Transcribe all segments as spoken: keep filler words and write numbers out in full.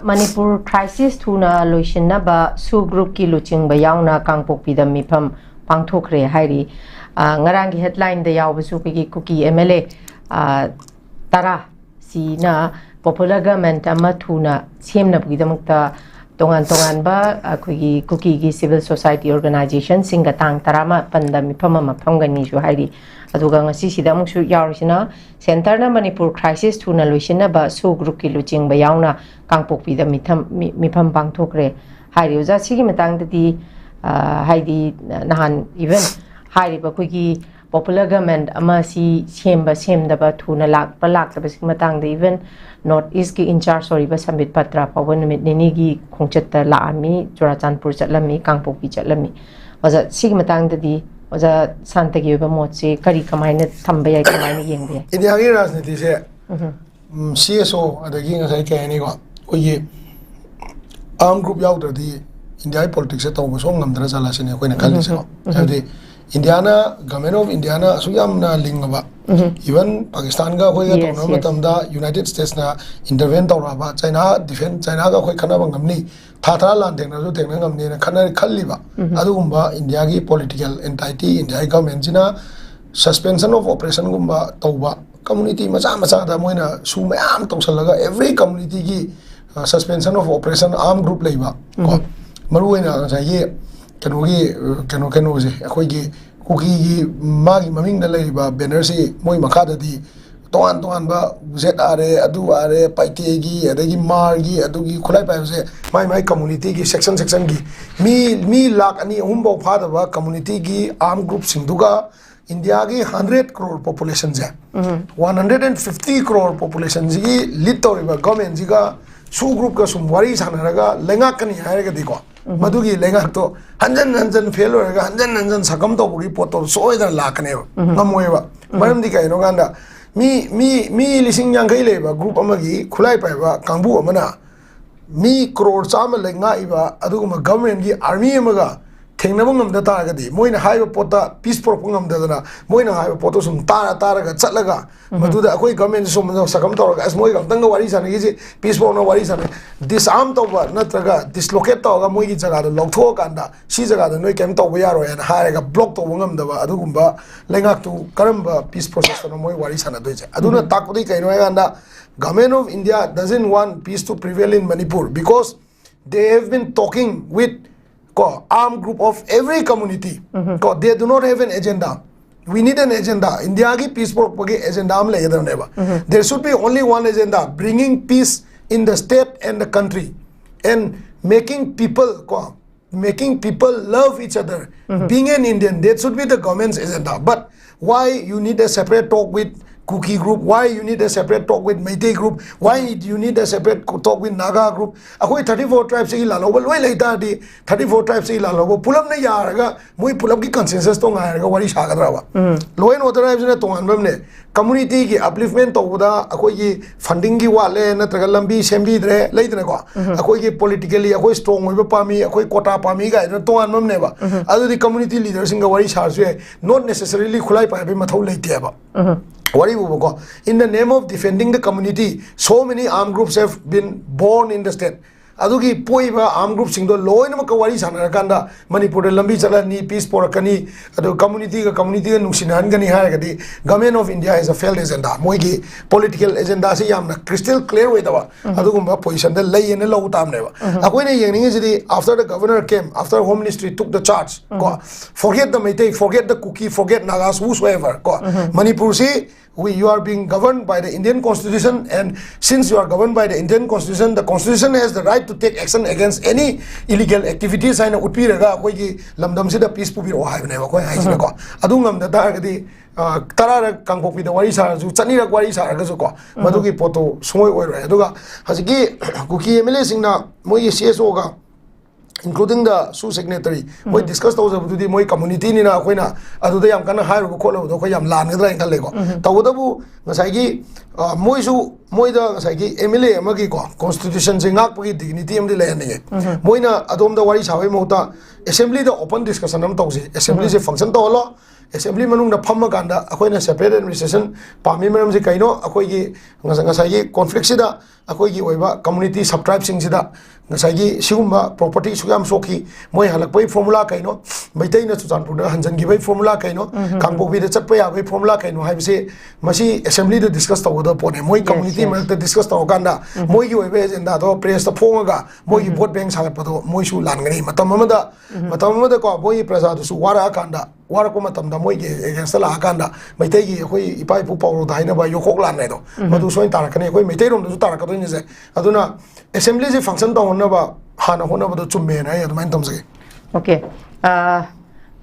Manipur crisis ꯊꯨꯅ ꯂꯣꯏꯁꯤꯟꯅꯕ ꯁꯨ ꯒ꯭ꯔꯨꯞꯀꯤ ꯂꯨꯆꯤꯡꯕ ꯌꯥꯎꯅ ꯀꯥꯡꯄꯣꯛꯄꯤꯗ ꯃꯤꯐꯝ ꯄꯥꯡꯊꯣꯛꯈ꯭ꯔꯦ ꯍꯥꯏꯔꯤ꯫ ꯑ, ꯉꯔꯥꯡꯒꯤ headlineꯗ ꯌꯥꯎꯕꯁꯨ ꯑꯩꯈꯣꯏꯒꯤ ꯀꯨꯀꯤ MLA, ꯑ, ꯇꯔꯥ ꯁꯤꯅ popular government ꯑꯃ ꯊꯨꯅ ꯁꯦꯝꯅꯕꯒꯤꯗꯃꯛꯇ ꯇꯣꯉꯥꯟ ꯇꯣꯉꯥꯟꯕ ꯑꯩꯈꯣꯏꯒꯤ ꯀꯨꯀꯤꯒꯤ civil society organizationꯁꯤꯡꯒ ꯇꯥꯡ ꯇꯔꯥꯃꯥꯄꯟꯗ ꯃꯤꯐꯝ ꯑꯃ ꯐꯝꯒꯅꯤꯁꯨ ꯍꯥꯏꯔꯤ꯫ ꯑꯗꯨꯒ ꯉꯁꯤꯁꯤꯗ ꯑꯃꯨꯛꯁꯨ ꯌꯥꯎꯔꯤꯁꯤꯅ centreꯅ ꯃꯅꯤꯄꯨꯔ crisis ꯊꯨꯅ ꯂꯣꯏꯁꯤꯟꯅꯕ ꯁꯨ ꯒ꯭ꯔꯨꯞꯀꯤ ꯂꯨꯆꯤꯡꯕ ꯌꯥꯎꯅ ꯀꯥꯡꯄꯣꯛꯄꯤꯗ ꯃꯤꯊꯝ-, ꯃꯤ-, ꯃꯤꯐꯝ ꯄꯥꯡꯊꯣꯛꯈ꯭ꯔꯦ ꯍꯥꯏꯔꯤ꯫ ꯑꯣꯖꯥ, ꯁꯤꯒꯤ ꯃꯇꯥꯡꯗꯗꯤ, ꯑ, ꯍꯥꯏꯗꯤ ꯅꯍꯥꯟ even ꯍꯥꯏꯔꯤꯕ ꯑꯩꯈꯣꯏꯒꯤ popular government ꯑꯃ ꯁꯤ ꯁꯦꯝꯕ ꯁꯦꯝꯗꯕ, ꯊꯨꯅ ꯂꯥꯛꯄ ꯂꯥꯛꯇꯕꯁꯤꯒꯤ ꯃꯇꯥꯡꯗ even North Eastꯀꯤ in charge ꯑꯣꯏꯔꯤꯕ ꯁꯝꯕꯤꯠ ꯄꯇ꯭ꯔ ꯐꯥꯎꯕ ꯅꯨꯃꯤꯠ ꯅꯤꯅꯤꯒꯤ ꯈꯣꯡꯆꯠꯇ ꯂꯥꯛꯑꯝꯃꯤ, ꯆꯨꯔꯥꯆꯥꯟꯄꯨꯔ ꯆꯠꯂꯝꯃꯤ, ꯀꯥꯡꯄꯣꯛꯄꯤ ꯆꯠꯂꯝꯃꯤ꯫ ꯑꯣꯖꯥ, ꯁꯤꯒꯤ ꯃꯇꯥꯡꯗꯗꯤ ꯑꯣꯖꯥ ꯁꯥꯟꯇꯒꯤ ꯑꯣꯏꯕ ꯃꯣꯠꯁꯦ ꯀꯔꯤ, ꯀꯃꯥꯏꯅ ꯊꯝꯕ ꯌꯥꯏ, ꯀꯃꯥꯏꯅ ꯌꯦꯡꯕ ꯌꯥꯏ? ꯏꯟꯗꯤꯌꯥꯒꯤ ꯔꯥꯖꯅꯤꯇꯤꯁꯦ, ꯎꯝ꯫ ꯎꯝ, CSO ꯑꯗꯒꯤ ꯉꯁꯥꯏ ꯀꯩ ꯍꯥꯏꯅꯤꯀꯣ, ꯑꯩꯈꯣꯏꯒꯤ arm group ꯌꯥꯎꯗ꯭ꯔꯗꯤ ꯏꯟꯗꯤꯌꯥꯒꯤ politicsꯁꯦ ꯇꯧꯕ ꯁꯨꯡꯉꯝ ꯉꯝꯗ꯭ꯔ ꯖꯥꯠꯂ ꯁꯤꯅꯦ ꯑꯩꯈꯣꯏꯅ ꯈꯜꯂꯤꯁꯦꯀꯣ꯫ ꯎꯝ꯫ ꯍꯥꯏꯕꯗꯤ ꯏꯟꯗꯤꯌꯥꯅ, Government of Indiaꯅ ꯑꯁꯨꯛ ꯌꯥꯝꯅ ꯂꯤꯡꯉꯕ, ꯎꯝ꯫ Even ꯄꯥꯀꯤꯁꯇꯥꯟꯒ ꯑꯩꯈꯣꯏꯒ Yes, ꯇꯧꯅꯕ yes꯫ ꯃꯇꯝꯗ United Statesꯅ intervene ꯇꯧꯔꯛꯑꯕ, ꯆꯩꯅꯥ defend, ꯆꯩꯅꯥꯒ ꯑꯩꯈꯣꯏ ꯈꯠꯅꯕ ꯉꯝꯅꯤ, ꯊꯥ ꯇꯔꯥ ꯂꯥꯟ ꯊꯦꯡꯅꯔꯁꯨ ꯊꯦꯡꯅ ꯉꯝꯅꯤꯅ ꯈꯟꯅ-, ꯈꯜꯂꯤꯕ, ꯎꯝ꯫ ꯑꯗꯨꯒꯨꯝꯕ ꯏꯟꯗꯤꯌꯥꯒꯤ political entity, ꯏꯟꯗꯤꯌꯥꯒꯤ governmentꯁꯤꯅ suspension of operationꯒꯨꯝꯕ ꯇꯧꯕ, community ꯃꯆꯥ ꯃꯆꯥꯗ ꯃꯣꯏꯅ ꯁꯨ ꯃꯌꯥꯝ ꯇꯧꯁꯜꯂꯒ every communityꯒꯤ, ꯑ, suspension of operation arm group ꯂꯩꯕ ꯀꯣ꯫ ꯎꯝ꯫ ꯃꯔꯨꯑꯣꯏꯅ ꯉꯁꯥꯏꯒꯤ ꯀꯩꯅꯣꯒꯤ, ꯑ, ꯀꯩꯅꯣ, ꯀꯩꯅꯣꯁꯦ, ꯑꯩꯈꯣꯏꯒꯤ ꯀꯨꯀꯤꯒꯤ ꯃꯥꯒꯤ ꯃꯃꯤꯡꯗ ꯂꯩꯔꯤꯕ bannerꯁꯤ ꯃꯣꯏ ꯃꯈꯥꯗꯗꯤ ꯇꯣꯉꯥꯟ ꯇꯣꯉꯥꯟꯕ ZRA, ꯑꯗꯨ RA, ꯄꯥꯏꯇꯦꯒꯤ, ꯑꯗꯒꯤ ꯃꯥꯔꯒꯤ, ꯑꯗꯨꯒꯤ ꯈꯨꯠꯂꯥꯏ ꯄꯥꯏꯕꯁꯦ ꯃꯥꯏ ꯃꯥꯏ communityꯒꯤ section sectionꯒꯤ ꯃꯤ, ꯃꯤ ꯂꯥꯈ ꯑꯅꯤ ꯑꯍꯨꯝ ꯐꯥꯎ ꯐꯥꯗꯕ communityꯒꯤ arm groupꯁꯤꯡꯗꯨꯒ ꯏꯟꯗꯤꯌꯥꯒꯤ hundred crore populationꯁꯦ, um. One hundred and fifty crore populationꯁꯤꯒꯤ lead ꯇꯧꯔꯤꯕ governmentꯁꯤꯒ ꯁꯨ groupꯀ ꯁꯨꯝ ꯋꯥꯔꯤ ꯁꯥꯟꯅꯔꯒ ꯂꯩꯉꯥꯛꯀꯅꯤ ꯍꯥꯏꯔꯒꯗꯤꯀꯣ, ꯎꯝ꯫ ꯃꯗꯨꯒꯤ ꯂꯩꯉꯥꯛꯇꯣ ꯍꯟꯖꯟ ꯍꯟꯖꯟ fail ꯑꯣꯏꯔꯒ ꯍꯟꯖꯟ ꯍꯟꯖꯟ succumb ꯇꯧꯕꯒꯤ ꯄꯣꯠꯇꯣ ꯁꯣꯏꯗꯅ ꯂꯥꯛꯀꯅꯦꯕ꯫ ꯎꯝ꯫ ꯉꯝꯃꯣꯏꯕ꯫ ꯎꯝ꯫ ꯃꯔꯝꯗꯤ ꯀꯩꯅꯣ ꯀꯥꯟꯗ ꯃꯤ, ꯃꯤ, ꯃꯤ ꯂꯤꯁꯤꯡ ꯌꯥꯡꯈꯩ ꯂꯩꯕ group ꯑꯃꯒꯤ ꯈꯨꯠꯂꯥꯏ ꯄꯥꯏꯕ ꯀꯥꯡꯕꯨ ꯑꯃꯅ ꯃꯤ ꯀ꯭ꯔꯣꯔ ꯆꯥꯝꯃ ꯂꯩ ꯉꯥꯛꯏꯕ ꯑꯗꯨꯒꯨꯝꯕ governmentꯀꯤ army ꯑꯃꯒ ꯊꯦꯡꯅꯕ ꯉꯝꯗ ꯇꯥꯔꯒꯗꯤ, ꯃꯣꯏꯅ ꯍꯥꯏꯕ ꯄꯣꯠꯇ ꯄꯤꯁ ꯄꯨꯔꯛꯄ ꯉꯝꯗꯗꯅ, ꯃꯣꯏꯅ ꯍꯥꯏꯕ ꯄꯣꯠꯇꯣ ꯁꯨꯝ ꯇꯥꯔ ꯇꯥꯔꯒ ꯆꯠꯂꯒ, ꯃꯗꯨꯗ ꯑꯩꯈꯣꯏ ꯒꯚꯔꯟꯃꯦꯟꯠꯁꯤ ꯁꯣꯝꯗ ꯁꯛꯀꯝ ꯇꯧꯔꯒ, "ꯑꯁ, ꯃꯣꯏꯒ ꯑꯝꯇꯪꯒ ꯋꯥꯔꯤ ꯁꯥꯟꯅꯈꯤꯁꯤ, ꯄꯤꯁ ꯄꯨꯔꯛꯅ ꯋꯥꯔꯤ ꯁꯥꯟꯅꯩ", ꯗꯤꯁꯑꯥꯔꯝ ꯇꯧꯕ ꯅꯠꯇ꯭ꯔꯒ ꯗꯤꯁꯂꯣꯀꯦꯠ ꯇꯧꯔꯒ ꯃꯣꯏꯒꯤ ꯖꯒꯥꯗꯣ ꯂꯧꯊꯣꯛꯑꯀꯥꯟꯗ, "ꯁꯤ ꯖꯒꯥꯗ ꯅꯣꯏ ꯀꯩꯝ ꯇꯧꯕ ꯌꯥꯔꯣꯏ" ꯍꯥꯏꯅ ꯍꯥꯏꯔꯒ ꯕ꯭ꯂꯣꯛ ꯇꯧꯕ ꯉꯝꯗꯕ ꯑꯗꯨꯒꯨꯝꯕ ꯂꯩꯉꯥꯛꯇꯨ ꯀꯔꯝꯕ ꯄꯤꯁ ꯄ꯭ꯔꯣꯁꯦꯁꯇꯅꯣ ꯃꯣꯏ ꯋꯥꯔꯤ ꯁꯥꯟꯅꯗꯣꯏꯁꯦ? ꯑꯗꯨꯅ ꯇꯥꯛꯄꯗꯤ ꯀꯩꯅꯣ ꯍꯥꯏꯀꯥꯟꯗ, Government of India doesn't want peace to prevail in Manipur because they have been talking with, ꯀꯣ, armed group of every community. ꯀꯣ, they do not have an agenda. We need an agenda. ꯏꯟꯗꯤꯌꯥꯒꯤ piece ꯄꯨꯔꯛꯄꯒꯤ agenda ꯑꯃ ꯂꯩꯒꯗꯕꯅꯦꯕ꯫ There should be only one agenda, bringing peace in the state and the country and making people, ꯀꯣ, making people love each other. Being an Indian, that should be the government's agenda. But why you need a separate talk with Kuki group? Why you need a separate talk with Meitei group? Why you need a separate co- talk with Naga group? ꯑꯩꯈꯣꯏ thirty four tribesꯁꯤꯒꯤ ꯂꯥꯜꯍꯧꯕ ꯂꯣꯏ ꯂꯩ ꯇꯥꯔꯗꯤ, thirty four tribesꯁꯤꯒꯤ ꯂꯥꯜꯍꯧꯕ ꯄꯨꯂꯞꯅ ꯌꯥꯔꯒ ꯃꯣꯏ ꯄꯨꯂꯞꯀꯤ consensusꯇꯣ ꯉꯥꯏꯔꯒ ꯋꯥꯔꯤ ꯁꯥꯒꯗ꯭ꯔꯕ? Law and order ꯍꯥꯏꯕꯁꯤꯅ ꯇꯣꯉꯥꯟꯕ ꯑꯃꯅꯦ, communityꯒꯤ upliftment ꯇꯧꯕꯗ ꯑꯩꯈꯣꯏꯒꯤ fundingꯒꯤ ꯋꯥꯠꯂꯦ, ꯅꯠꯇ꯭ꯔꯒ ꯂꯝꯕꯤ ꯁꯦꯝꯕꯤꯗ꯭ꯔꯦ, ꯂꯩꯗꯅꯀꯣ, ꯑꯩꯈꯣꯏꯒꯤ politically ꯑꯩꯈꯣꯏ strong ꯑꯣꯏꯕ ꯄꯥꯝꯃꯤ, ꯑꯩꯈꯣꯏ quota ꯄꯥꯝꯃꯤ ꯀꯥꯏꯗꯅ ꯇꯣꯉꯥꯟꯕ ꯑꯃꯅꯦꯕ꯫ ꯑꯗꯨꯗꯤ community leaderꯁꯤꯡꯒ ꯋꯥꯔꯤ ꯁꯥꯔꯁꯨ ꯌꯥꯏ, not necessarily ꯈꯨꯠꯂꯥꯏ ꯄꯥꯏꯕꯒꯤ ꯃꯊꯧ ꯂꯩꯇꯦꯕ꯫ ꯋꯥꯔꯤ ꯎꯕꯀꯣ, in the name of defending the community, so many armed groups have been born in the state. ꯑꯗꯨꯒꯤ ꯄꯣꯛꯏꯕ armed groupꯁꯤꯡꯗꯣ ꯂꯣꯏꯅꯃꯛꯀ ꯋꯥꯔꯤ ꯁꯥꯟꯅꯔꯀꯥꯟꯗ ꯃꯅꯤꯄꯨꯔꯗ ꯂꯝꯕꯤ ꯆꯠꯍꯟꯅꯤ, peace ꯄꯣꯔꯛꯀꯅꯤ, ꯑꯗꯨꯒ communityꯒ communityꯒ ꯅꯨꯡꯁꯤꯅꯍꯟꯒꯅꯤ ꯍꯥꯏꯔꯒꯗꯤ, Government of India is a failed agenda. ꯃꯣꯏꯒꯤ political agendaꯁꯤ ꯌꯥꯝꯅ crystal clear ꯑꯣꯏꯗꯕ ꯑꯗꯨꯒꯨꯝꯕ positionꯗ ꯂꯩꯌꯦꯅ ꯂꯧ ꯇꯥꯕꯅꯦꯕ꯫ ꯑꯩꯈꯣꯏꯅ ꯌꯦꯡꯅꯤꯡꯉꯤꯁꯤꯗꯤ, after the governor came, after Home Ministry took the charge, ꯀꯣ, forget the Meitei, forget the Kuki, forget Nagas, whosoever, ꯀꯣ, ꯃꯅꯤꯄꯨꯔꯁꯤ, we, you are being governed by the Indian Constitution, and since you are governed by the Indian Constitution, the Constitution has the right to take action against any illegal activities ꯍꯥꯏꯅ ꯎꯠꯄꯤꯔꯒ ꯑꯩꯈꯣꯏꯒꯤ ꯂꯝꯗꯝꯁꯤꯗ peace ꯄꯨꯕꯤꯔꯛꯑꯣ ꯍꯥꯏꯕꯅꯦꯕ ꯑꯩꯈꯣꯏ ꯍꯥꯏꯁꯤꯅꯀꯣ꯫ ꯑꯗꯨ ꯉꯝꯗ ꯇꯥꯔꯒꯗꯤ, ꯑ, ꯇꯔꯥꯔꯛ ꯀꯥꯡꯄꯣꯛꯄꯤꯗ ꯋꯥꯔꯤ ꯁꯥꯔꯁꯨ, ꯆꯅꯤꯔꯛ ꯋꯥꯔꯤ ꯁꯥꯔꯒꯁꯨꯀꯣ, ꯃꯗꯨꯒꯤ ꯄꯣꯠꯇꯣ ꯁꯨꯡꯑꯣꯏ ꯑꯣꯏꯔꯣꯏ꯫ ꯑꯗꯨꯒ ꯍꯧꯖꯤꯛꯀꯤ ꯀꯨꯀꯤ MLAꯁꯤꯡꯅ ꯃꯣꯏꯒꯤ CSOꯒ, including the SoO secretary, ꯃꯣꯏ discuss ꯇꯧꯖꯕꯗꯨꯗꯤ ꯃꯣꯏ communityꯅꯤꯅ ꯑꯩꯈꯣꯏꯅ ꯑꯗꯨꯗ ꯌꯥꯝ ꯀꯟꯅ ꯍꯥꯏꯔꯨꯕ ꯈꯣꯠꯂꯨꯕꯗꯣ ꯑꯩꯈꯣꯏ ꯌꯥꯝ ꯂꯥꯟꯒꯗ꯭ꯔꯥ ꯍꯥꯏꯅ ꯈꯜꯂꯦꯀꯣ꯫ ꯇꯧꯕꯇꯕꯨ ꯉꯁꯥꯏꯒꯤ, ꯑ, ꯃꯣꯏꯁꯨ ꯃꯣꯏꯗ ꯉꯁꯥꯏꯒꯤ ꯑꯦꯝ ꯑꯦꯜ ꯑꯦ ꯑꯃꯒꯤꯀꯣ ꯀꯣꯟꯁꯇꯤꯇ꯭ꯌꯨꯁꯟꯁꯦ ꯉꯥꯛꯄꯒꯤ ꯗꯤꯒꯅꯤꯇꯤ ꯑꯃꯗꯤ ꯂꯩꯍꯟꯅꯤꯡꯉꯦ꯫ ꯃꯣꯏꯅ ꯑꯗꯣꯝꯗ ꯋꯥꯔꯤ ꯁꯥꯕꯒꯤ ꯃꯍꯨꯠꯇ ꯑꯦꯁꯦꯝꯕ꯭ꯂꯤꯗ ꯑꯣꯄꯟ ꯗꯤꯁꯀꯁꯟ ꯑꯃ ꯇꯧꯁꯤ, ꯑꯦꯁꯦꯝꯕ꯭ꯂꯤꯁꯦ ꯐꯪꯁꯟ ꯇꯧꯍꯜꯂꯣ, ꯑꯦꯁꯦꯝꯕ꯭ꯂꯤ ꯃꯅꯨꯡꯗ ꯐꯝꯃꯀꯥꯟꯗ ꯑꯩꯈꯣꯏꯅ ꯁꯦꯄꯔꯦꯠ ꯑꯦꯗꯃꯤꯅꯤꯁꯇ꯭ꯔꯦꯁꯟ ꯄꯥꯝꯃꯤ ꯃꯔꯝꯁꯦ ꯀꯩꯅꯣ, ꯑꯩꯈꯣꯏꯒꯤ ꯉꯁꯥꯏ-, ꯉꯁꯥꯏꯒꯤ ꯀꯣꯟꯐ꯭ꯂꯤꯛꯁꯤꯗ ꯑꯩꯈꯣꯏꯒꯤ ꯑꯣꯏꯕ ꯀꯝꯃꯨꯅꯤꯇꯤ ꯁꯕ ꯇ꯭ꯔꯥꯏꯕꯁꯤꯡꯁꯤꯗ ꯉꯁꯥꯏꯒꯤ ꯁꯤꯒꯨꯝꯕ ꯄ꯭ꯔꯣꯄꯔꯇꯤ ꯁꯨꯛ ꯌꯥꯝ ꯁꯣꯛꯈꯤ, ꯃꯣꯏ ꯍꯜꯂꯛꯄꯒꯤ ꯐꯣꯔꯃꯨꯂꯥ ꯀꯩꯅꯣ, ꯃꯩꯇꯩꯅ ꯆꯨꯔꯆꯥꯟꯄꯨꯔꯗ ꯍꯟꯖꯟꯈꯤꯕꯒꯤ ꯐꯣꯔꯃꯨꯂꯥ ꯀꯩꯅꯣ, ꯀꯥꯡꯄꯣꯛꯄꯤꯗ ꯆꯠꯄ ꯌꯥꯕꯒꯤ ꯐꯣꯔꯃꯨꯂꯥ ꯀꯩꯅꯣ ꯍꯥꯏꯕꯁꯤ ꯃꯁꯤ ꯑꯦꯁꯦꯝꯕ꯭ꯂꯤꯗ ꯗꯤꯁꯀꯁ ꯇꯧꯒꯗꯕ ꯄꯣꯠꯅꯦ꯫ ꯃꯣꯏ ꯀꯝꯃꯨꯅꯤꯇꯤ ꯃꯔꯛꯇ ꯗꯤꯁꯀꯁ ꯇꯧꯔꯀꯥꯟꯗ ꯃꯣꯏꯒꯤ ꯑꯣꯏꯕ ꯑꯦꯖꯦꯟꯗꯥꯗꯣ ꯄ꯭ꯔꯦꯁꯇ ꯐꯣꯡꯉꯒ ꯃꯣꯏꯒꯤ ꯚꯣꯠ ꯕꯦꯡ ꯁꯥꯒꯠꯄꯗꯣ ꯃꯣꯏꯁꯨ ꯂꯥꯟꯒꯅꯤ꯫ ꯃꯇꯝ ꯑꯃꯗ, ꯃꯇꯝ ꯑꯃꯗꯀꯣ ꯃꯣꯏꯒꯤ ꯄ꯭ꯔꯖꯥꯗꯨꯁꯨ ꯋꯥꯔꯛꯑꯀꯥꯟꯗ, ꯋꯥꯔꯛꯄ ꯃꯇꯝꯗ ꯃꯣꯏꯒꯤ ꯑꯦꯒꯦꯟꯁꯇ ꯂꯥꯛꯑꯀꯥꯟꯗ ꯃꯩꯇꯩꯒꯤ ꯑꯩꯈꯣꯏ ꯏꯄꯥ ꯏꯄꯨ ꯄꯥꯎꯔꯧꯗ ꯍꯥꯏꯅꯕ ꯌꯣꯀꯣꯛ ꯂꯥꯟ ꯍꯥꯏꯗꯣ ꯃꯗꯨ ꯁꯣꯏꯅ ꯇꯥꯔꯛꯀꯅꯤ꯫ ꯑꯩꯈꯣꯏ ꯃꯩꯇꯩꯔꯣꯝꯗꯁꯨ ꯇꯥꯔꯛꯀꯗꯣꯏꯅꯤꯁꯦ꯫ ꯑꯗꯨꯅ ꯑꯦꯁꯦꯝꯕ꯭ꯂꯤꯁꯤ ꯐꯪꯁꯟ ꯇꯧꯍꯟꯅꯕ ꯍꯥꯟꯅ ꯍꯣꯠꯅꯕꯗꯣ ꯆꯨꯝꯃꯦꯅ ꯑꯩ ꯑꯗꯨꯃꯥꯏꯅ ꯊꯝꯖꯒꯦ꯫ ꯑꯣꯀꯦ꯫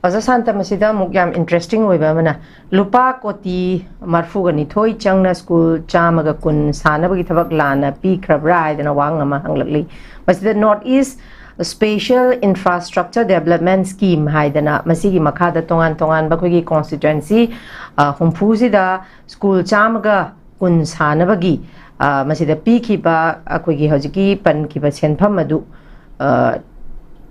ꯑꯣꯖꯥ ꯁꯥꯟꯇ, ꯃꯁꯤꯗ ꯑꯃꯨꯛ ꯌꯥꯝ ꯏꯟꯇꯔꯦꯁꯇꯤꯡ ꯑꯣꯏꯕ ꯑꯃꯅ, ꯂꯨꯄꯥ ꯀꯣꯇꯤ ꯃꯔꯐꯨꯒ ꯅꯤꯊꯣꯏ ꯆꯪꯅ ꯁ꯭ꯀꯨꯜ ꯆꯥꯝꯃꯒ ꯀꯨꯟ ꯁꯥꯅꯕꯒꯤ ꯊꯕꯛ ꯂꯥꯟꯅ ꯄꯤꯈ꯭ꯔꯕ꯭ꯔꯥ ꯍꯥꯏꯗꯅ ꯋꯥꯍꯪ ꯑꯃ ꯍꯪꯂꯛꯂꯤ꯫ ꯃꯁꯤꯗ North East Special Infrastructure Development Scheme ꯍꯥꯏꯗꯅ ꯃꯁꯤꯒꯤ ꯃꯈꯥꯗ ꯇꯣꯉꯥꯟ ꯇꯣꯉꯥꯟꯕ ꯑꯩꯈꯣꯏꯒꯤ ꯀꯣꯟꯁꯇꯤꯇ꯭ꯋꯦꯟꯁꯤ ꯍꯨꯝꯐꯨꯁꯤꯗ ꯁ꯭ꯀꯨꯜ ꯆꯥꯝꯃꯒ ꯀꯨꯟ ꯁꯥꯅꯕꯒꯤ ꯃꯁꯤꯗ ꯄꯤꯈꯤꯕ ꯑꯩꯈꯣꯏꯒꯤ ꯍꯧꯖꯤꯛꯀꯤ ꯄꯟꯈꯤꯕ ꯁꯦꯟꯐꯝ ꯑꯗꯨ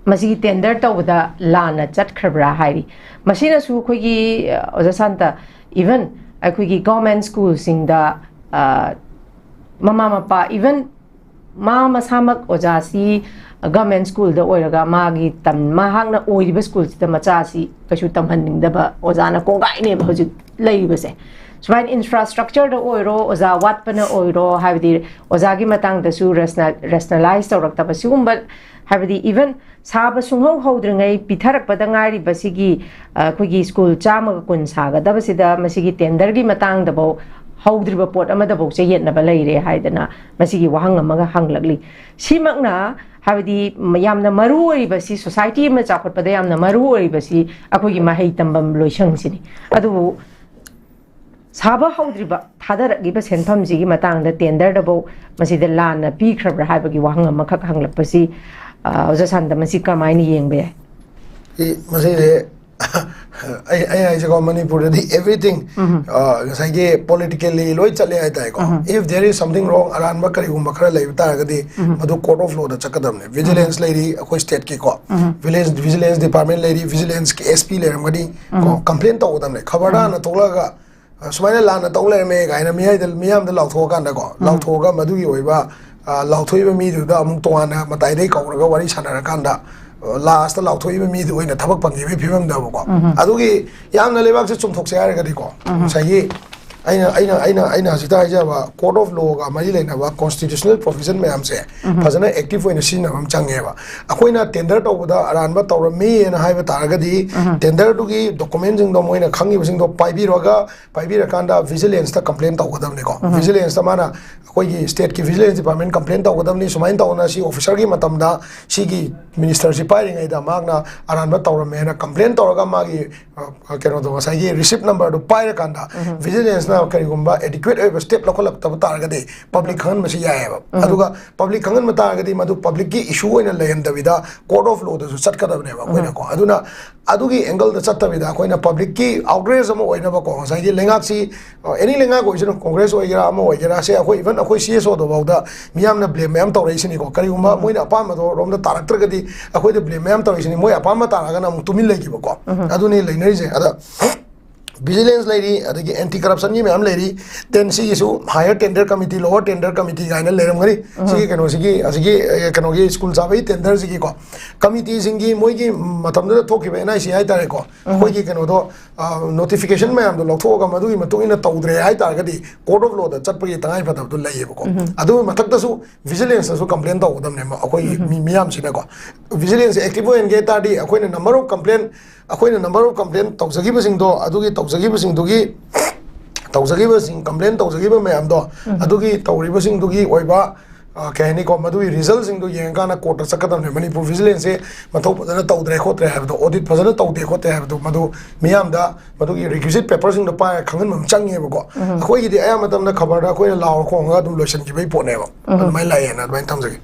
ꯃꯁꯤꯒꯤ ꯇꯦꯟꯗꯔ ꯇꯧꯕꯗ ꯂꯥꯟꯅ ꯆꯠꯈ꯭ꯔꯕ꯭ꯔꯥ ꯍꯥꯏꯔꯤ꯫ ꯃꯁꯤꯅꯁꯨ ꯑꯩꯈꯣꯏꯒꯤ ꯑꯣꯖꯥ ꯁꯥꯟꯇ, ꯏꯚꯟ ꯑꯩꯈꯣꯏꯒꯤ ꯒꯣꯔꯃꯦꯟ ꯁ꯭ꯀꯨꯜꯁꯤꯡꯗ ꯃꯃꯥ ꯃꯄꯥ, ꯏꯚꯟ ꯃꯥ ꯃꯁꯥꯃꯛ ꯑꯣꯖꯥꯁꯤ ꯒꯚꯔꯟꯃꯦꯟ ꯁ꯭ꯀꯨꯜꯗ ꯑꯣꯏꯔꯒ ꯃꯥꯒꯤ ꯇꯝ-, ꯃꯍꯥꯛꯅ ꯑꯣꯏꯔꯤꯕ ꯁ꯭ꯀꯨꯜꯁꯤꯗ ꯃꯆꯥꯁꯤ ꯀꯩꯁꯨ ꯇꯝꯍꯟꯅꯤꯡꯗꯕ ꯑꯣꯖꯥꯅ ꯀꯣꯡꯒꯥꯏꯅꯦꯕ ꯍꯧꯖꯤꯛ ꯂꯩꯔꯤꯕꯁꯦ꯫ ꯁꯨꯃꯥꯏꯅ ꯏꯟꯐ꯭ꯔꯥꯁ꯭ꯇ꯭ꯔꯛꯆꯔꯗ ꯑꯣꯏꯔꯣ, ꯑꯣꯖꯥ ꯋꯥꯠꯄꯅ ꯑꯣꯏꯔꯣ, ꯍꯥꯏꯕꯗꯤ ꯑꯣꯖꯥꯒꯤ ꯃꯇꯥꯡꯗꯁꯨ ꯔꯦꯁꯅ-, ꯔꯦꯁꯅꯦꯂꯥꯏꯁ ꯇꯧꯔꯛꯇꯕ ꯁꯤꯒꯨꯝꯕ, ꯍꯥꯏꯕꯗꯤ ꯏꯚꯟ ꯁꯥꯕ ꯁꯨꯡꯍꯧ ꯍꯧꯗ꯭ꯔꯤꯉꯩ ꯄꯤꯊꯔꯛꯄꯗ ꯉꯥꯏꯔꯤꯕ ꯁꯤꯒꯤ ꯑꯩꯈꯣꯏꯒꯤ ꯁ꯭ꯀꯨꯜ ꯆꯥꯝꯃꯒ ꯀꯨꯟ ꯁꯥꯒꯗꯕꯁꯤꯗ ꯃꯁꯤꯒꯤ ꯇꯦꯟꯗꯔꯒꯤ ꯃꯇꯥꯡꯗꯐꯧ ꯍꯧꯗ꯭ꯔꯤꯕ ꯄꯣꯠ ꯑꯃꯗꯐꯧ ꯆꯌꯦꯠꯅꯕ ꯂꯩꯔꯦ ꯍꯥꯏꯗꯅ ꯃꯁꯤꯒꯤ ꯋꯥꯍꯪ ꯑꯃꯒ ꯍꯪꯂꯛꯂꯤ꯫ ꯁꯤꯃꯛꯅ ꯍꯥꯏꯕꯗꯤ ꯌꯥꯝꯅ ꯃꯔꯨ ꯑꯣꯏꯔꯤꯕꯁꯤ, ꯁꯣꯁꯥꯏꯇꯤ ꯑꯃ ꯆꯥꯎꯈꯠꯄꯗ ꯌꯥꯝꯅ ꯃꯔꯨ ꯑꯣꯏꯔꯤꯕꯁꯤ ꯑꯩꯈꯣꯏꯒꯤ ꯃꯍꯩ ꯇꯝꯐꯝ ꯂꯣꯏꯁꯪꯁꯤꯅꯤ꯫ ꯑꯗꯨꯕꯨ ꯁꯥꯕ ꯍꯧꯗ꯭ꯔꯤꯕ ꯊꯥꯗꯔꯛꯂꯤꯕ ꯁꯦꯟꯐꯝꯁꯤꯒꯤ ꯃꯇꯥꯡꯗ ꯇꯦꯟꯗꯔꯗꯐꯧ ꯃꯁꯤꯗ ꯂꯥꯟꯅ ꯄꯤꯈ꯭ꯔꯕ꯭ꯔꯥ ꯍꯥꯏꯕꯒꯤ ꯋꯥꯍꯪ ꯑꯃꯈꯛ ꯍꯪꯂꯛꯄꯁꯤ, ꯑ, ꯑꯣꯖꯥ ꯁꯥꯟꯇ, ꯃꯁꯤ ꯀꯃꯥꯏꯅ ꯌꯦꯡꯕ ꯌꯥꯏ? ꯁꯤ, ꯃꯁꯤꯁꯦ ꯑꯩ ꯑꯩ ꯍꯥꯏꯁꯦꯀꯣ, ꯃꯅꯤꯄꯨꯔꯗꯗꯤ everything, ꯉꯁꯥꯏꯒꯤ politically ꯂꯣꯏ ꯆꯠꯂꯦ ꯍꯥꯏꯇꯥꯔꯦꯀꯣ꯫ If there is something wrong, ꯑꯔꯥꯟꯕ ꯀꯔꯤꯒꯨꯝꯕ ꯈꯔ ꯂꯩꯕ ꯇꯥꯔꯒꯗꯤ, ꯃꯗꯨ court of lawꯗ ꯆꯠꯀꯗꯕꯅꯦ꯫ Vigilance ꯂꯩꯔꯤ ꯑꯩꯈꯣꯏ stateꯀꯤꯀꯣ, vigilance vigilance department ꯂꯩꯔꯤ, vigilanceꯀꯤ S P ꯂꯩꯔꯝꯒꯅꯤ ꯀꯣ꯫ Complain ꯇꯧꯒꯗꯕꯅꯦ꯫ ꯈꯕꯔꯗ ꯍꯥꯟꯅ ꯊꯣꯛꯂꯛꯑꯒ, "ꯑ, ꯁꯨꯃꯥꯏꯅ ꯂꯥꯟꯅ ꯇꯧ ꯂꯩꯔꯝꯃꯦ" ꯀꯥꯏꯅ ꯃꯤꯌꯥꯏꯗ, ꯃꯤꯌꯥꯝꯗ ꯂꯥꯎꯊꯣꯛꯑꯀꯥꯟꯗꯀꯣ, ꯂꯥꯎꯊꯣꯛꯑꯒ ꯃꯗꯨꯒꯤ ꯑꯣꯏꯕ, ꯑ, ꯂꯥꯎꯊꯣꯛꯏꯕ ꯃꯤꯗꯨꯗ ꯑꯃꯨꯛ ꯇꯣꯉꯥꯟꯅ ꯃꯇꯥꯏꯗꯩ ꯀꯧꯔꯒ ꯋꯥꯔꯤ ꯁꯥꯟꯅꯔꯀꯥꯟꯗ, ꯑ, lastꯇ ꯂꯥꯎꯊꯣꯛꯏꯕ ꯃꯤꯗꯨ ꯑꯣꯏꯅ ꯊꯕꯛ ꯐꯪꯈꯤꯕꯒꯤ ꯐꯤꯕꯝꯗꯕꯀꯣ꯫ ꯑꯗꯨꯒꯤ ꯌꯥꯝꯅ ꯂꯩꯕꯥꯛꯁꯦ ꯆꯨꯝꯊꯣꯛꯁꯦ ꯍꯥꯏꯔꯒꯗꯤꯀꯣ, ꯉꯁꯥꯏꯒꯤ ꯑꯩꯅ, ꯑꯩꯅ, ꯑꯩꯅ, ꯑꯩꯅ ꯍꯧꯖꯤꯛꯇ ꯍꯥꯏꯖꯕ court of lawꯒ ꯃꯔꯤ ꯂꯩꯅꯕ constitutional provision ꯃꯌꯥꯝꯁꯦ ꯐꯖꯅ active ꯑꯣꯏꯅ ꯁꯤꯖꯤꯟꯅꯕ ꯑꯃ ꯆꯪꯉꯦꯕ꯫ ꯑꯩꯈꯣꯏꯅ tender ꯇꯧꯕꯗ ꯑꯔꯥꯟꯕ ꯇꯧꯔꯝꯃꯤꯅ ꯍꯥꯏꯕ ꯇꯥꯔꯒꯗꯤ, tenderꯗꯨꯒꯤ documentꯁꯤꯡꯗꯣ ꯃꯣꯏꯅ ꯈꯪꯉꯤꯕꯁꯤꯡꯗꯣ ꯄꯥꯏꯕꯤꯔꯒ, ꯄꯥꯏꯕꯤꯔꯀꯥꯟꯗ vigilanceꯇ complain ꯇꯧꯒꯗꯕꯅꯤꯀꯣ꯫ Vigilanceꯇ ꯃꯥꯅ, ꯑꯩꯈꯣꯏꯒꯤ stateꯀꯤ vigilance department complain ꯇꯧꯒꯗꯕꯅꯤ, ꯁꯨꯃꯥꯏꯅ ꯇꯧꯗꯅ ꯁꯤ officerꯒꯤ ꯃꯇꯝꯗ ꯁꯤꯒꯤ ministerꯁꯤ ꯄꯥꯏꯔꯤꯉꯩꯗ ꯃꯍꯥꯛꯅ ꯑꯔꯥꯟꯕ ꯇꯧꯔꯝꯃꯦꯅ complain ꯇꯧꯔꯒ ꯃꯥꯒꯤ, ꯑ, ꯀꯩꯅꯣꯗꯣ, ꯉꯁꯥꯏꯒꯤ receipt numberꯗꯣ ꯄꯥꯏꯔꯀꯥꯟꯗ vigilanceꯅ ꯀꯔꯤꯒꯨꯝꯕ adequate ꯑꯣꯏꯕ step ꯂꯧꯈꯠꯂꯛꯇꯕ ꯇꯥꯔꯒꯗꯤ public ꯈꯪꯍꯟꯕꯁꯤ ꯌꯥꯏꯑꯕ꯫ ꯑꯗꯨꯒ public ꯈꯪꯍꯟꯕ ꯇꯥꯔꯒꯗꯤ ꯃꯗꯨ publicꯀꯤ issue ꯑꯣꯏꯅ ꯂꯩꯍꯟꯗꯕꯤꯗ court of lawꯗꯁꯨ ꯆꯠꯀꯗꯕꯅꯦꯕ ꯑꯩꯈꯣꯏꯅꯀꯣ꯫ ꯑꯗꯨꯅ ꯑꯗꯨꯒꯤ angleꯗ ꯆꯠꯇꯕꯤꯗ ꯑꯩꯈꯣꯏꯅ publicꯀꯤ outrage ꯑꯃ ꯑꯣꯏꯅꯕꯀꯣ, ꯉꯁꯥꯏꯒꯤ ꯂꯩꯉꯥꯛꯁꯤ, ꯑ, any ꯂꯩꯉꯥꯛ ꯑꯣꯏꯁꯅꯨ, Congress ꯑꯣꯏꯒꯦꯔꯥ ꯑꯃ ꯑꯣꯏꯒꯦꯔꯥ, ꯁꯦ ꯑꯩꯈꯣꯏ even ꯑꯩꯈꯣꯏ C S Oꯗꯐꯥꯎꯗ ꯃꯤꯌꯥꯝꯅ blame ꯃꯌꯥꯝ ꯇꯧꯔꯛꯏꯁꯤꯅꯤꯀꯣ꯫ ꯀꯔꯤꯒꯨꯝꯕ ꯃꯣꯏꯅ ꯑꯄꯥꯝꯕꯗꯣ ꯔꯣꯝꯗ ꯇꯥꯔꯛꯇ꯭ꯔꯒꯗꯤ ꯑꯩꯈꯣꯏꯗ blame ꯃꯌꯥꯝ ꯇꯧꯔꯛꯏꯁꯤꯅꯤ, ꯃꯣꯏ ꯑꯄꯥꯝꯕ ꯇꯥꯔꯒꯅ ꯑꯃꯨꯛ ꯇꯨꯃꯤꯟ ꯂꯩꯈꯤꯕꯀꯣ꯫ ꯑꯗꯨꯅꯤ ꯂꯩꯅꯔꯤꯁꯦ꯫ ꯑꯗ vigilance ꯂꯩꯔꯤ, ꯑꯗꯒꯤ anti corruptionꯒꯤ ꯃꯌꯥꯝ ꯂꯩꯔꯤ, then ꯁꯤꯒꯤꯁꯨ higher tender committee, lower tender committee ꯀꯥꯏꯅ ꯂꯩꯔꯝꯒꯅꯤ꯫ ꯁꯤꯒꯤ ꯀꯩꯅꯣꯁꯤꯒꯤ, ꯑꯁꯤꯒꯤ, ꯑꯦ, ꯀꯩꯅꯣꯒꯤ ꯁ꯭ꯀꯨꯜ ꯆꯥꯕꯒꯤ tenderꯁꯤꯒꯤꯀꯣ, committeeꯁꯤꯡꯒꯤ ꯃꯣꯏꯒꯤ ꯃꯇꯝꯗꯨꯗ ꯊꯣꯛꯈꯤꯕ N I C ꯍꯥꯏꯇꯥꯔꯦꯀꯣ, ꯑꯩꯈꯣꯏꯒꯤ ꯀꯩꯅꯣꯗꯣ, ꯑ, notification ꯃꯌꯥꯝꯗꯣ ꯂꯧꯊꯣꯛꯑꯒ ꯃꯗꯨꯒꯤ ꯃꯇꯨꯡ ꯏꯟꯅ ꯇꯧꯗ꯭ꯔꯦ ꯍꯥꯏꯇꯥꯔꯒꯗꯤ court of lawꯗ ꯆꯠꯄꯒꯤ ꯇꯉꯥꯏ ꯐꯗꯕꯗꯣ ꯂꯩꯌꯦꯕꯀꯣ꯫ ꯑꯗꯨꯒꯤ ꯃꯊꯛꯇꯁꯨ vigilanceꯇꯁꯨ complain ꯇꯧꯒꯗꯕꯅꯦ ꯑꯩꯈꯣꯏꯒꯤ ꯃꯤ ꯃꯤꯌꯥꯝꯁꯤꯅꯀꯣ꯫ Vigilanceꯁꯦ active ꯑꯣꯏꯍꯟꯒꯦ ꯍꯥꯏ ꯇꯥꯔꯗꯤ ꯑꯩꯈꯣꯏꯅ number of complaint, ꯑꯩꯈꯣꯏꯅ number of complaint ꯇꯧꯖꯈꯤꯕꯁꯤꯡꯗꯣ, ꯑꯗꯨꯒꯤ ꯇꯧꯖꯈꯤꯕꯁꯤꯡꯗꯨꯒꯤ, ꯇꯧꯖꯈꯤꯕꯁꯤꯡ, complain ꯇꯧꯖꯈꯤꯕ ꯃꯌꯥꯝꯗꯣ, ꯑꯗꯨꯒꯤ ꯇꯧꯔꯤꯕꯁꯤꯡꯗꯨꯒꯤ ꯑꯣꯏꯕ, ꯑ, ꯀꯩ ꯍꯥꯏꯅꯤꯀꯣ, ꯃꯗꯨꯒꯤ resultꯁꯤꯡꯗꯣ ꯌꯦꯡꯉꯀꯥꯟꯗ courtꯇ ꯆꯠꯀꯗꯕꯅꯦ꯫ ꯃꯅꯤꯄꯨꯔ vigilanceꯁꯦ ꯃꯊꯧ ꯐꯖꯅ ꯇꯧꯗ꯭ꯔꯦ ꯈꯣꯠꯇ꯭ꯔꯦ ꯍꯥꯏꯕꯗꯣ, audit ꯐꯖꯅ ꯇꯧꯗꯦ ꯈꯣꯠꯇꯦ ꯍꯥꯏꯕꯗꯣ, ꯃꯗꯨ ꯃꯤꯌꯥꯝꯗ ꯃꯗꯨꯒꯤ requisite paperꯁꯤꯡꯗꯣ ꯄꯥꯏꯔꯒ ꯈꯪꯍꯟꯕ ꯑꯃ ꯆꯪꯉꯦꯕꯀꯣ꯫ ꯑꯩꯈꯣꯏꯒꯤꯗꯤ ꯑꯌꯥꯝꯕ ꯃꯇꯝꯗ ꯈꯕꯔꯗ ꯑꯩꯈꯣꯏꯅ ꯂꯥꯎꯔ ꯈꯣꯡꯉꯒ ꯑꯗꯨꯝ ꯂꯣꯏꯁꯤꯟꯈꯤꯕꯒꯤ ꯄꯣꯠꯅꯦꯕ꯫ ꯑꯗꯨꯃꯥꯏꯅ ꯂꯥꯛꯑꯦꯅ ꯑꯗꯨꯃꯥꯏꯅ ꯊꯝꯖꯒꯦ꯫